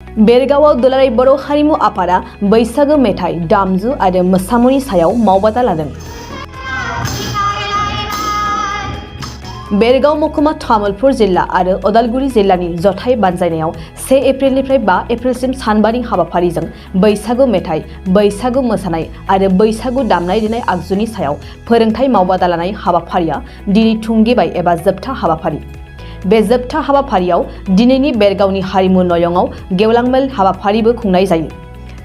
बेरगावआव दुलाराय बर' हारिमु आफादा बैसागो मेथाइ दामजु आरो मोसामुनि सायाव मावबादा लादों। बेरगाव महकुमा तामुलपुर जिल्ला आरो उदालगुरि जिल्लानि जथाय बानजायनायाव 1 एप्रिलनिफ्राय 5 एप्रिलसिम सानबानि हाबाफारिजों बैसागु मेथाइ, बैसागु मोसानाय आरो बैसागु दामनाय देनाय आगजुनि सायाव फोरोंथाय मावबादा लानाय हाबाफारिया दिनै थुंगेबाय एबा जोबथा हाबाफारि। बे जोबथा हाबाफारियाव दिनैनि बेरगावनि हारिमु नयंआव गेवलां मेल हाबाफारिबो खुंनाय जायो।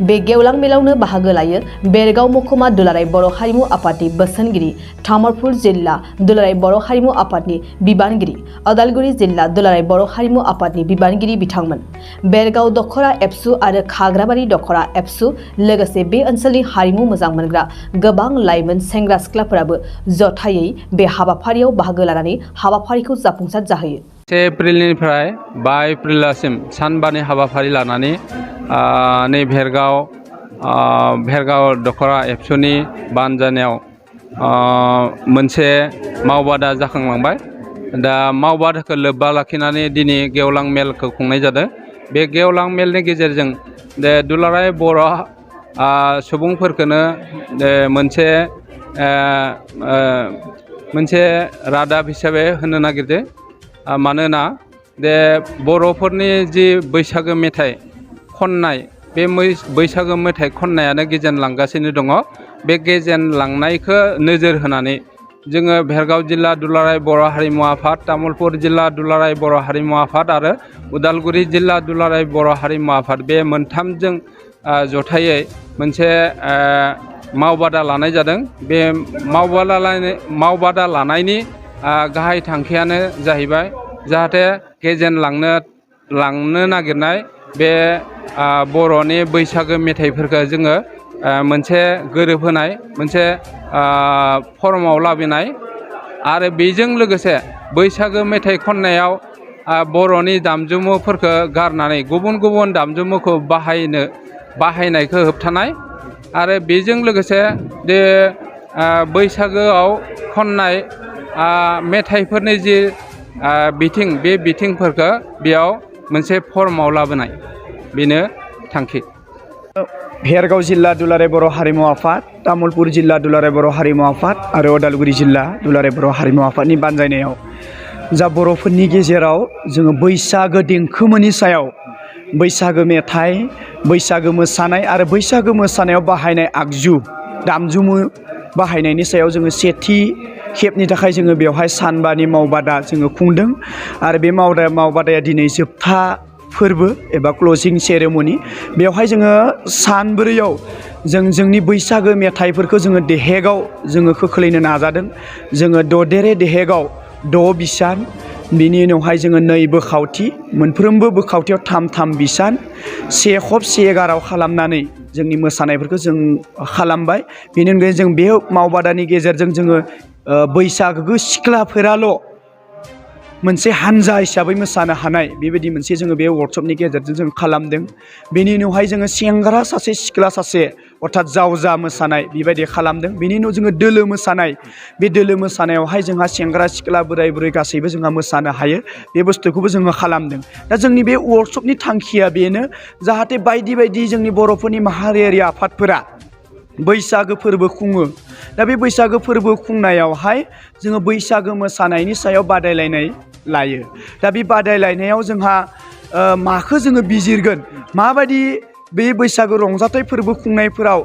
बे गेवलां मेलावनो बाहागो लायो बेरगाव महकुमा दुलाराय बर' हारिमु आफादनि बोसोनगिरि, तामुलपुर जिल्ला दुलाराय बर' हारिमु आफादनि बिबानगिरि, उदालगुरि जिल्ला दुलाराय बर' हारिमु आफादनि बिबानगिरि बिथांमोन, बेरगाव दखरा एबसु आरो खाग्राबारि दखरा एबसु लोगोसे बे ओनसोलनि हारिमु मोजां मोनग्रा गोबां लाइमोन सेंग्रा सिख्लाफोराबो जथायै बे हाबाफारियाव बाहागो लानानै हाबाफारिखौ जाफुंसार जाहोयो। 1 एप्रिलनिफ्राय 5 एप्रिलसिम सानबानि हाबाफारि लानानै नै भेरगाव दखरा एबसुनि बानजायनायाव मोनसे मावबादा जाखांलांबाय। दा मावबादाखौ लोब्बा लाखिनानै दिनै गेवलां मेलखौ खुंनाय जादों। बे गेवलां मेलनि गेजेरजों दुलाराय बर' सुबुंफोरखौनो मोनसे रादाब हिसाबै होनो नागिरदों। मानोना बर'फोरनि जि बैसागो मेथाइ खननाय, बे बैसागो मेथाइ खननायानो गेजेनलांगासिनो दङ। बे गेजेनलांनायखौ नोजोर होनानै जोङो भेरगाव जिल्ला दुलाराय बर' हारिमु आफाद, तामुलपुर जिल्ला दुलाराय बर' हारिमु आफाद आरो उदालगुरि जिल्ला दुलाराय बर' हारिमु आफाद बे मोनथामजों जथायै मोनसे मावबादा लानाय जादों। बे मावबादा लानायनि गाहाय थांखियानो जाहैबाय जाहाथे लांनो नागिरनाय बे बर'नि बैसागो मेथाइफोरखौ जोङो मोनसे गोरोबहोनाय, मोनसे फर्माव लाबोनाय आरो बेजों लोगोसे बैसागो मेथाइ खननायाव बर'नि दामजुमुफोरखौ गारनानै गुबुन गुबुन दामजुमुखौ बाहायनायखौ होबथानाय आरो बेजों लोगोसे बैसागोआव खननाय मेथाइफोरनि जि बे बिथिंफोरखौ बेयाव मोनसे फर्माव लाबोनाय, बेनो थांखि। भेरगाव जिल्ला दुलाराय बर' हारिमु आफाद, तामुलपुर जिल्ला दुलाराय बर' हारिमु आफाद आरो उदालगुरि जिल्ला दुलाराय बर' हारिमु आफादनि बानजायनायाव जा बर'फोरनि गेजेराव जोङो बैसागो देंखोमुनि सायाव बैसागो मेथाइ, बैसागो मोसानाय आरो बैसागो मोसानायाव बाहायनाय आगजु दामजुमु बाहायनायनि सायाव जोङो सेथि खेबनि थाखाय जोङो बेवहाय सानबानि मावबादा जोङो खुंदों आरो बे मावबादाया दिनै जोबथा फोरबो एबा क्लजिं सेरेमनि। बेवहाय जोङो सानब्रैयाव जोंनि बैसागो मेथाइफोरखौ जोङो देहेगाव जोङो खोख्लैनो नाजादों। जोङो ददेरे देहेगाव 6 बिसान, बिनि उनावहाय जोङो 2 बोखावथि, मोनफ्रोमबो बोखावथियाव 3 बिसान, 1 खब 1 गाराव खालामनानै जोंनि मोसानायफोरखौ जों खालामबाय। बेनि अनगायै जों बे मावबादानि गेजेरजों जोङो बैसागो सिख्लाफोराल' मोनसे हानजा हिसाबै मोसानो हानाय बेबायदि मोनसे जोङो बे वर्कशपनि गेजेरजों जों खालामदों। बेनि उनावहाय जोङो सेंग्रा सासे सिख्ला सासे अर्थात जावजा मोसानाय बेबायदि खालामदों। बेनि उनाव जोङो दोलो मोसानाय, बे दोलो मोसानायावहाय जोंहा सेंग्रा सिख्ला बोराय बुरै गासैबो जोंहा मोसानो हायो, बे बुस्थुखौबो जोङो खालामदों। दा जोंनि बे वर्कशपनि थांखिया बेनो जाहाथे बायदि बायदि जोंनि बर'फोरनि माहारियारि आफादफोरा बैसागो फोरबो खुङो। दा बे बैसागो फोरबो खुंनायावहाय जोङो बैसागो मोसानायनि सायाव बादायलायनाय लायो। दा बे बादायलायनायाव जोंहा माखौ जोङो बिजिरगोन, माबायदि बे बैसागो रंजाथाइ फोरबो खुंनायफोराव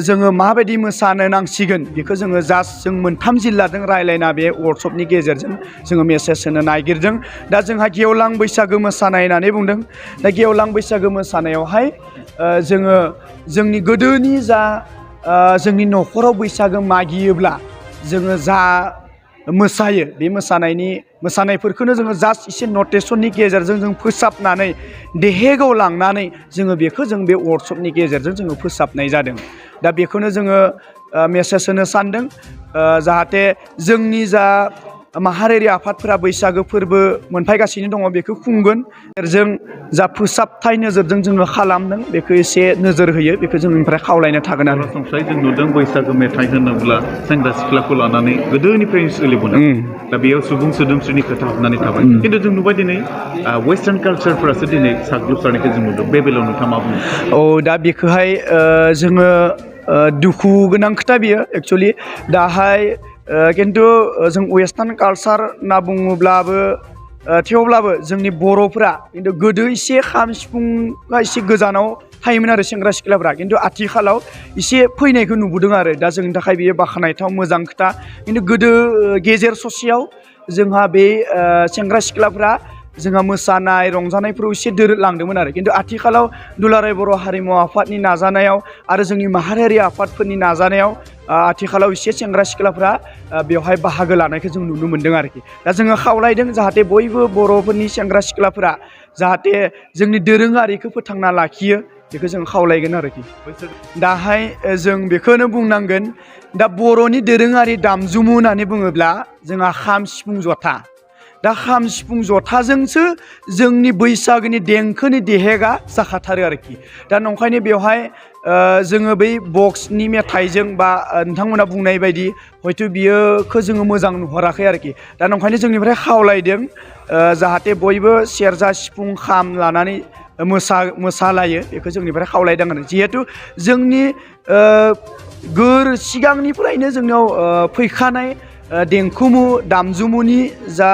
जोङो माबायदि मोसानो नांसिगोन, बेखौ जोङो जों 3 जिल्लाजों रायलायना बे वर्कशपनि गेजेरजों जोङो मेसेज होनो नागिरदों। दा जोंहा गेवलां बैसागो मोसानाय होननानै बुंदों। दा गेवलां बैसागो मोसानायावहाय जोङो जोंनि गोदोनि जोंनि न'खराव बैसागो मागियोब्ला जोङो जा मोसायो, बे मोसानायफोरखौनो जोङो जास्ट एसे नटेसननि गेजेरजों जों फोसाबनानै देहेगाव लांनानै जोङो बेखौ जों बे वर्कशपनि गेजेरजों जोङो फोसाबनाय जादों। दा बेखौनो जोङो मेसेज होनो सानदों जाहाथे जोंनि माहारियारि आफादफोरा बैसागो फोरबो मोनफायगासिनो दङ बेखौ खुंगोन जों जा फोसाबथाय नोजोरजों जोङो खालामदों बेखौ एसे नोजोर होयो बेखौ जोंनिफ्राय खावलायनो थागोन आरो सरासनस्रायै जों नुदों बैसागो मेथाइ होनोब्ला सेंग्रा सिख्लाखौ लानानै गोदोनिफ्रायनो सोलिबोनाय दा बेयाव सुबुं सोदोमस्रिनि खोथा हाबनानै थाबाय खिन्थु जों नुबाय दिनै वेस्टार्न कालचारफोरासो दिनै साग्लोबसारनायखौ जों नुदों बे बेलायाव नोंथाङा मा बुङो? दा बेखौहाय जोङो दुखु गोनां खोथा बियो एक्सुवेलि दाहाय खिन्थु जों वेस्टार्न कालचार होनना बुङोब्लाबो थेवब्लाबो जोंनि बर'फोरा खिन्थु गोदो एसे खाम सिफुङा एसे गोजानाव थायोमोन आरो सेंग्रा सिख्लाफ्रा खिन्थु आथिखालाव एसे फैनायखौ नुबोदों आरो दा जोंनि थाखाय बेयो बाख्नायथाव मोजां खोथा खिन्थु गोदो गेजेर ससेयाव जोंहा बे सेंग्रा सिख्लाफ्रा जोंहा मोसानाय रंजानायफ्राव एसे दोरोदलांदोंमोन आरो खिन्थु आथिखालाव दुलाराय बर' हारिमु आफादनि नाजानायाव आरो जोंनि माहारियारि आफादफोरनि नाजानायाव आथिखालाव एसे सेंग्रा सिख्लाफ्रा बेवहाय बाहागो लानायखौ जों नुनो मोन्दों आरोखि दा जोङो खावलायदों जाहाथे बयबो बर'फोरनि सेंग्रा सिख्लाफ्रा जाहाथे जोंनि दोरोङारिखौ फोथांना लाखियो बेखौ जों खावलायगोन आरोखि दाहाय जों बेखौनो बुंनांगोन दा बर'नि दोरोङारि दामजुमु होननानै बुङोब्ला जोंहा खाम सिफुं जथा दा खाम सिफुं जथाजोंसो जोंनि बैसागोनि देंखोनि देहेगा जाखाथारो आरोखि दा नंखायनो बेवहाय जोङो बै बक्सनि मेथाइजों बा नोंथांमोना बुंनाय बायदि हयथ' बियोखौ जोङो मोजां नुहराखै आरोखि दा नंखायनो जोंनिफ्राय खावलायदों जाहाथे बयबो सेरजा सिफुं खाम लानानै मोसालायो बेखौ जोंनिफ्राय खावलायदों आरो जिहेथु जोंनि सिगांनिफ्रायनो जोंनियाव फैखानाय देंखोमु दामजुमुनि जा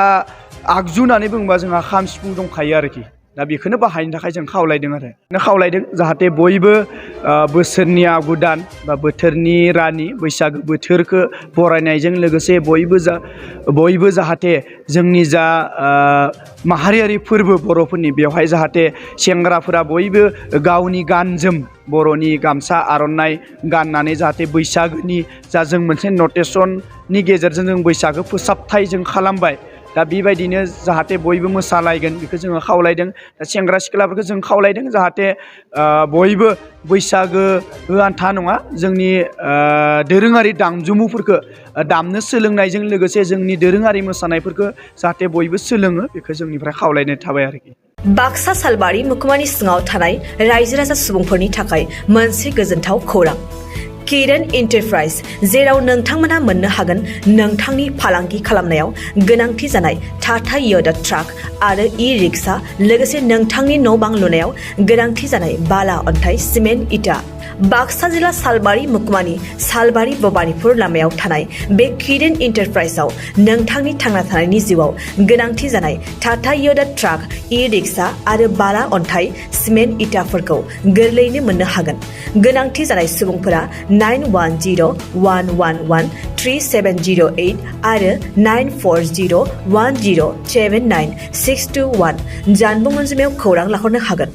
आगजु होननानै बुङोबा जोंहा खाम सिफुं दंखायो आरोखि दा बेखौनो बाहायनो थाखाय जों खावलायदों जाहाथे बयबो बोसोरनि आगुदान बा बोथोरनि रानि बैसागो बोथोरखौ बरायनायजों लोगोसे बयबो जाहाथे जोंनि जा माहारियारि फोरबो बर'फोरनि बेवहाय जाहाथे सेंग्राफोरा बयबो गावनि गान-जोम बर'नि गामसा आर'नाइ गाननानै जाहाथे बैसागोनि जा जों मोनसे नटेसननि गेजेरजों जों बैसागो फोसाबथाय जों खालामबाय दा बेबायदिनो जाहाथे बयबो मोसालायगोन बेखौ जोङो खावलायदों दा सेंग्रा सिख्लाफोरखौ जों खावलायदों जाहाथे बयबो बैसागो आन्था नङा जोंनि दोरोङारि दामजुमुफोरखौ दामनो सोलोंनायजों लोगोसे जोंनि दोरोङारि मोसानायफोरखौ जाहाथे बयबो सोलोङो बेखौ जोंनिफ्राय खावलायनाय थाबाय आरोखि बाक्सा सालबारि मुखुमानि सिङाव थानाय रायजो राजा सुबुंफोरनि थाखाय मोनसे गोजोनथाव खौरां किरण एन्टारप्राइज जेराव नोंथांमोना मोननो हागोन नोंथांनि फालांगि खालामनायाव गोनांथि जानाय टाटा य'दा ट्राक आरो ई-रिक्सा लोगोसे नोंथांनि न' बां लुनायाव गोनांथि जानाय बाला अन्थाइ सिमेन्ट इटा बाक्सा जिल्ला सालबारि मुखुमानि सालबारि भबानिपुर लामायाव थानाय बे किरण एन्टारप्राइजआव नोंथांनि थांना थानायनि जिउआव गोनांथि जानाय टाटा य'दा ट्राक ई-रिक्सा आरो बाला अन्थाइ सिमेन्ट इटाफोरखौ गोरलैयैनो मोननो हागोन गोनांथि जानाय सुबुंफोरा 9101113708 आरो 9401079621 जानबुं अनजिमायाव खौरां लाहरनो हागोन।